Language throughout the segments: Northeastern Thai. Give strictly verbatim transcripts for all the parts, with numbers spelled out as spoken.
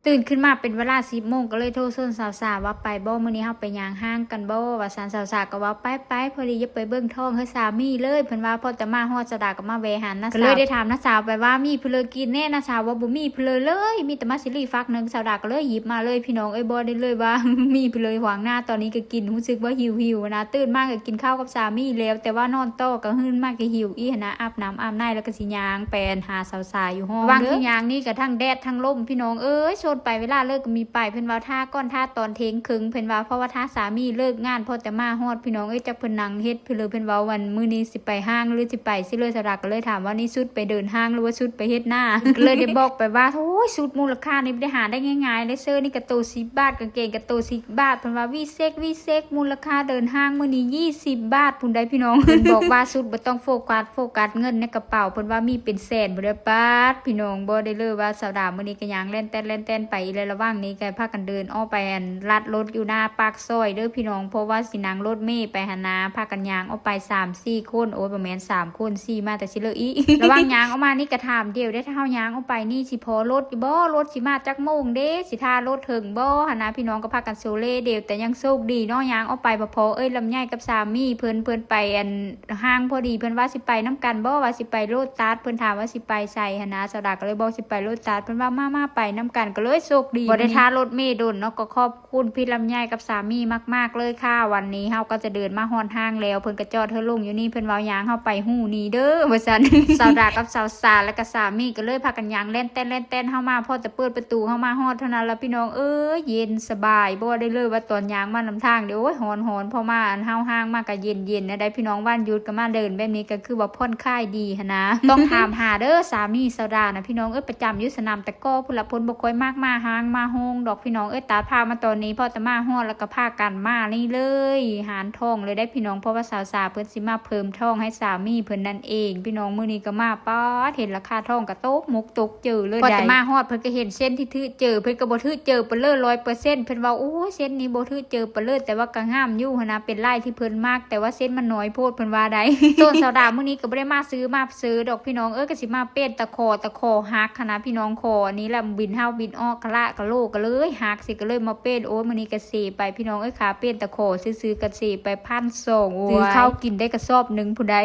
ตื่นขึ้นมาเป็นเวลาสิบโมง ก็เลยโทรชวนสาวๆว่า ไปบ่ มื้อนี้เฮาไปย่างห้างกันบ่ ว่าซั่น สาวๆก็ว่า ไปๆ พอดีอย่าไปเบิ่งท้องเฮือสามีเลย เพิ่นว่า พอแต่มาฮอดสาวดาก็มาแวะหาน้าสาว ก็เลยได้ถามน้าสาวไปว่า มีผู้ใดกินแน่ น้าสาวว่า บ่มีผู้ใดเลย มีแต่หมากซีรีฟักหนึ่ง สาวดาก็เลยหยิบมาเลย พี่น้องเอ้ย บอกได้เลยว่า มีผู้ใดขวางหน้า ตอนนี้ก็กิน รู้สึกว่าหิวๆนะ ตื่นมาก็กินข้าวกับสามีแล้ว แต่ว่านอนต่อ ก็หื่นมาก็หิวอีกนะ อาบน้ำอาบในแล้วก็สิย่างไปหาสาวๆอยู่ห้อง ระหว่างที่ย่างนี่ก็ทั้งแดดทั้งลม พี่น้องเอ้ย ชวนไป เวลาเลิกก็มีไป เพิ่นว่าถ่าก่อน ถ่าตอนเที่ยงครึ่ง เพิ่นว่า เพราะว่าถ่าสามีเลิกงาน พอแต่มาฮอด พี่น้องเอ้ย จักเพิ่นนั่งเฮ็ด เพิ่นเลย เพิ่นว่า วันมื้อนี้สิไปห้างหรือสิไปซิเลย สาวดาก็เลยถามว่า นี่ชุดไปเดินห้างหรือว่าชุดไปเฮ็ดนา ก็เลยได้บอกไปว่า โอ้ย ชุดมูลค่านี่บ่ได้หาได้ง่ายๆเลย เสื้อนี่ก็โตสิบบาท กางเกงก็โตสิบบาท เพิ่นว่า วีเซ็ก วีเซ็ก มูลค่าเดินห้างมื้อนี้ยี่สิบบาทพุ้นได้พี่น้อง เพิ่นบอกว่า ชุดบ่ต้องโฟกัส โฟกัสเงินในกระเป๋า เพิ่นว่ามีเป็นแสนพุ้นได้ ป๊าด พี่น้อง บอกได้เลยว่าสาวดามื้อนี้ก็ย่างแล่นแต้นแล่นแต้นไปอีกแล้ว ระหว่างนี้ก็พากันเดินออกไปอันลัดรถอยู่หน้าปากซอยเด้อพี่น้อง เพราะว่าสินั่งรถเมล์ไปหั้นนะ พากันย่างออกไปสามสี่คน โอ้ย บ่แม่นสามคน สี่ มาแต่ซิเลออีก ระหว่างย่างออกมานี่ก็ถามเดี่ยวได้ ถ้าเฮาย่างออกไปนี่สิพ้อรถอยู่บ่ รถสิมาจักโมงเด้ สิถ่ารถเถิงบ่หั้นนะ พี่น้องก็พากันโซเลเดี่ยว แต่ยังโชคดีเนาะ ย่างออกไปบ่พ้อเอ้ยลำไยกับสามีเพิ่น เพิ่นไปอัน ห้างพอดี เพิ่นว่าสิไปนำกันบ่ ว่าสิไปโลตัส เพิ่นถามว่าสิไปไสหั้นนะ สาวดาก็เลยบอกสิไปโลตัส เพิ่นว่ามามาไปนำกัน ก็เลยโชคดี บ่ได้ถ่ารถเมล์โดนเนาะ ก็ขอบคุณพี่ลำไยกับสามีมากๆเลยค่ะ วันนี้เฮาก็จะเดินมาฮอดห้างแล้ว เพิ่นก็จอดเฮาลงอยู่นี่ เพิ่นว่าย่างเฮาไปฮู้นี่เด้อ ว่าซั่น สาวดากับสาวสาแล้วก็สามีก็เลยพากันย่างแล่นแต้นแล่นแต้นเฮามา พอแต่เปิดประตูเฮามาฮอดเท่านั้นละพี่น้องเอ้ย เย็นสบาย บอกได้เลยว่าตอนย่างมานำทางเด้อ โอ้ย ฮ้อนๆ พอมาอันเฮาห้างมาก็เย็นๆ นะได้พี่น้อง วันหยุดก็มาเดินแบบนี้ก็คือว่าผ่อนคลายดีหั้นนะ ต้องถามหาเด้อสามีสาวดานะพี่น้องเอ้ย ประจำอยู่สนามตะกร้อพุ้นละ เพิ่นบ่ค่อยมักมาห้างมาโฮงดอกพี่น้องเอ้ย ตัดภาพมาตอนนี้ พอแต่มาฮอดแล้วก็พากันมานี่เลย หารท้องเลยได้พี่น้อง เพราะว่าสาวสาเพิ่นสิมาเพิ่มท้องให้สามีเพิ่นนั่นเอง พี่น้องมื้อนี้ก็มา ป๊าด เห็นราคาท้องก็ตกมกตก เจอเลย พอจะ ได้ มาฮอดเพิ่นก็เห็นเส้นที่ถือเจอ เพิ่นก็บ่ถือเจอไปเลย ร้อยเปอร์เซ็นต์ เพิ่นว่า โอ้ย เส้นนี้บ่ถือเจอไปเลย แต่ว่าก็งามอยู่หั้นนะ เป็นลายที่เพิ่นมัก แต่ว่าเส้นมันน้อยโพด เพิ่นว่าได้ ส่วนสาวดามื้อนี้ก็บ่ได้มาซื้อมาซื้อดอกพี่น้องเอ้ย ก็สิมาเปลี่ยนตะขอ ตะขอหักหั้นนะพี่น้อง ขออันนี้แหละบินเข้าบินออก กะละกะโหลกก็เลยหักสิ ก็เลยมาเปลี่ยน โอ้ย มื้อนี้ก็เซไปพี่น้องเอ้ย ค่าเปลี่ยนตะขอซื่อๆก็เซไปพันสอง โอ้ย ซื้อข้าวกินได้กระสอบหนึ่งพุ้นได้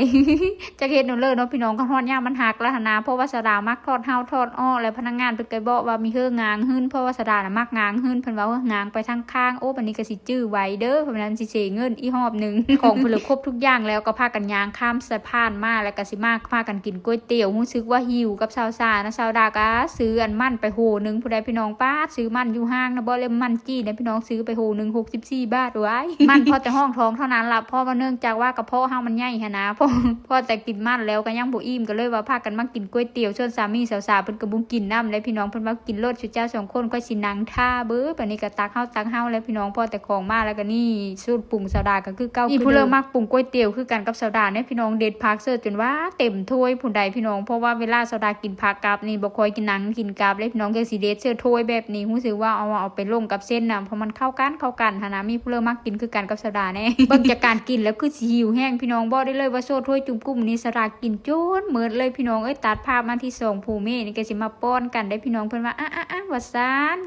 จักเฮ็ดแนวเลยเนาะพี่น้อง คันฮอดยามมันหักแล้วหั้นนะ เพราะว่าสาวดามักถอดเฮาถอดออก แล้วพนักงานเพิ่นก็บอกว่ามีเฮือง้างหื้น เพราะว่าสาวดาน่ะมักง้างหื้น เพิ่นว่าเฮือง้างไปทางข้าง โอ้ บัดนี้ก็สิจื้อไว้เด้อ เพราะฉะนั้นสิเสียเงินอีกรอบหนึ่ง ของเพิ่นเลยครบทุกอย่างแล้ว ก็พากันย่างข้ามสะพานมา แล้วก็สิมาพากันกินก๋วยเตี๋ยว รู้สึกว่าหิวกับสาวสานะ สาวดาก็ซื้ออันมันไปโหนึ่งพุ้นได้พี่น้อง ป๊าด ซื้อมันอยู่ห้างนะ บ่แม่นมันจีนนะพี่น้อง ซื้อไปโหนึ่งหกสิบสี่บาท ว้าย มันพอแต่ห้องท้องเท่านั้นละ เพราะว่าเนื่องจากว่ากระเพาะเฮามันใหญ่หั้นนะ พอ พอแต่กินมันแล้วก็ยังบ่อิ่ม ก็เลยว่าพากันมากินก๋วยเตี๋ยว ส่วนสามีสาวสาเพิ่นก็บ่กินนำ และพี่น้องเพิ่นว่า กินโลด ซุเจ้าสองคน ข้อยสินั่งท่าเบิ่ง บัดนี้ก็ตักเฮาตักเฮาแล้วพี่น้อง พอแต่ของมาแล้วก็นี่ สูตรปรุงสาวดาก็คือเก่า นี่ คือเดิม ผู้เริ่มมักปรุงก๋วยเตี๋ยวคือกันกับสาวดาเนี่ยพี่น้อง เด็ดผักเสิร์ฟจนว่าเต็มถ้วยพุ้นได้พี่น้อง เพราะว่าเวลาสาวดากินผักกับนี่ บ่ค่อยกินหนังกินกับเลยพี่น้อง จั่งสิเด็ดเสิร์ฟถ้วยแบบนี้ รู้สึกว่าเอา เอาไปลงกับเส้นนะ เพราะมันเข้ากัน เข้ากันหั้นนะ มีผู้เริ่มมักกินคือกันกับสาวดาแน่ เบิ่งจากการกินแล้วคือสิหิวแฮงพี่น้อง บอกได้เลยว่าโซ่ถ้วยจุ่มกุ้งนี่สาวดากินจนหมดเลยพี่น้องเอ้ย ตัดภาพมาที่สองผัวเมียนี่ก็สิมาป้อนกันได้พี่น้อง เพิ่นว่า อ่ะอ่ะอ่ะ ว่าซั่น